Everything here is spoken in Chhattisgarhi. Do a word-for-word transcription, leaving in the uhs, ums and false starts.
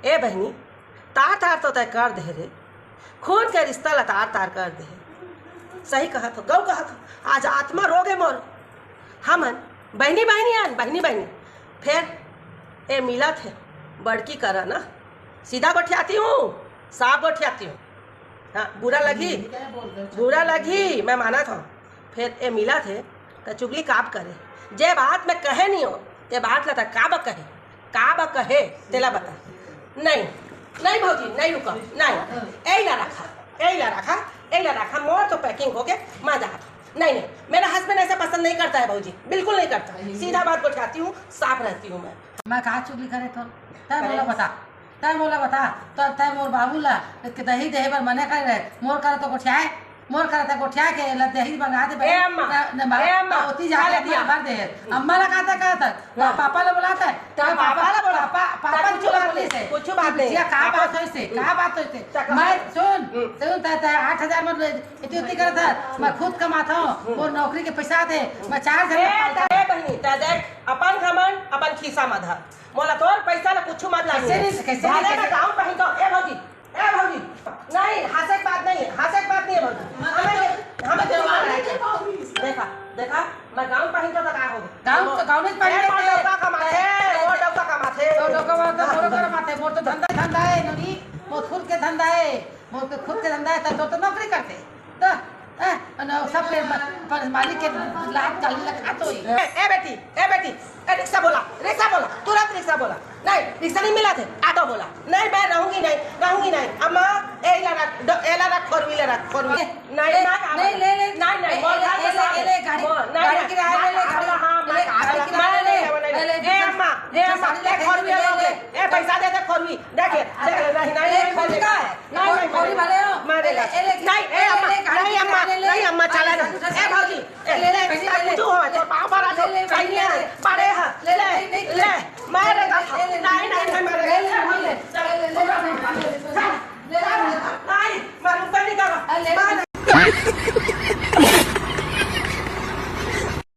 ए बहिनी, तार तार तो तय कर दे रे, खून के रिश्ता ला तार तार कर दे। सही कहत हो, गौ कहत हो, आज आत्मा रो गे मोर। हमन बहिनी बहिनी आन, बहिनी बहिनी, फेर ए मिलत हे बड़की करा ना, सीधा गोठियाती हूँ, साफ गोठियाती हूँ। हाँ, बुरा लगी, बुरा लगी, मैं मानत हूँ। फेर ए मिलत हे त चुगली काब करे? जे बात मैं कहे नहीं हो, ते बात ला त काब कहे? काब कहे, तेला बता। नहीं, नहीं भौजी, नहीं रुका, नहीं। एला रखा, एला रखा, एला रखा, मोर तो packing हो गया, मैं जात हूँ। नहीं, नहीं, मेरा husband ऐसा पसंद नहीं करता है भौजी, बिल्कुल नहीं करता। सीधा बात गोठियाती हूँ, साफ रहती हूँ मैं। मैं कहा चुगली करे तो? तय मोला बता, तय मोला बता, तो तय मोर बाबू ला के दही देहे बर मना करे रहे, मोर करा तो गोठियाए, मोर करा तय गोठिया के ला दही मंगा दे ए अम्मा, न, न, ए अम्मा, ओती जा खा ले दिया। भर दे। अम्मा ला कहता, कहता, पा-, पापा ला बुलाता है। तो पापा ला बोला। पापा, पापा कुछ बात नहीं से, कुछ बात नहीं। का बात होइसे, का बात होइसे? मैं सुन, सुन, तय, तय आठ हजार मत ले, इतनी, इतनी करत है, मैं खुद कमाता हूँ, मोर नौकरी के पैसा दे, मैं चार हजार ए, ए बहिनी, तय देख, अपन घमंड अपन खीसा में धर। मोला तोर पैसा ला कुछ मत लागी। कैसे नहीं, कैसे भले नहीं, मैं कैसे? Gown पहिन के, ए भौजी, ए भौजी, नहीं, हंसे के बात नहीं है, हंसे के बात नहीं है भौजी। हमें, हमें तो मार है। देखा, देखा, मैं gown पहिन के तो का हो गया? Gown तो gown ही पहिन ए, मोर डौका कमाथे, मोर डौका कमाथे। तो डौका वाला तो मोर डौका कमाथे, मोर तो धंधा, धंधा है, नोनी, मोर खुद के धंधा है, मोर के खुद के धंधा है, तो, तो नौकरी करते। तो, ए, न, सब के म-, पर मालिक के लात गाली लगा तो ही। ए, ए बेटी, ए बेटी, ए रिक्शा बोला, रिक्शा बोला, तुरंत रिक्शा बोला। नहीं, रिक्शा नहीं मिला थे, ऑटो बोला। नहीं, मैं रहूंगी नहीं, रहूंगी नहीं। अम्मा, ए ला रख, ड-, ए ला रख, four wheeler रख, four wheeler। नहीं, ए, नहीं, नहीं, ले, ले। नहीं, नहीं, ए, मोर ए, घर ए, के ले, सामने। ए, ले, गाड़ी, मोर, नहीं, गाड़ी नहीं, किराया ले, ले, हाँ, गाड़ी, हाँ, ले, हाँ, गाड़ी हाँ, किराया नहीं, ले, नहीं, नहीं, ले, नहीं। ले, ए अम्मा, ए अम्मा, साड़ी ए ले, four wheeler ले, ले, ले। ए पैसा दे दे, four wheel। देख, देख, नहीं, नहीं, ए, नहीं, खोल नहीं, का है? नहीं, नहीं, खोल, खोल नहीं, वाले हो। मारेगा। ए, ले, ए, ले, नहीं, ए, ए, अम्मा, ले,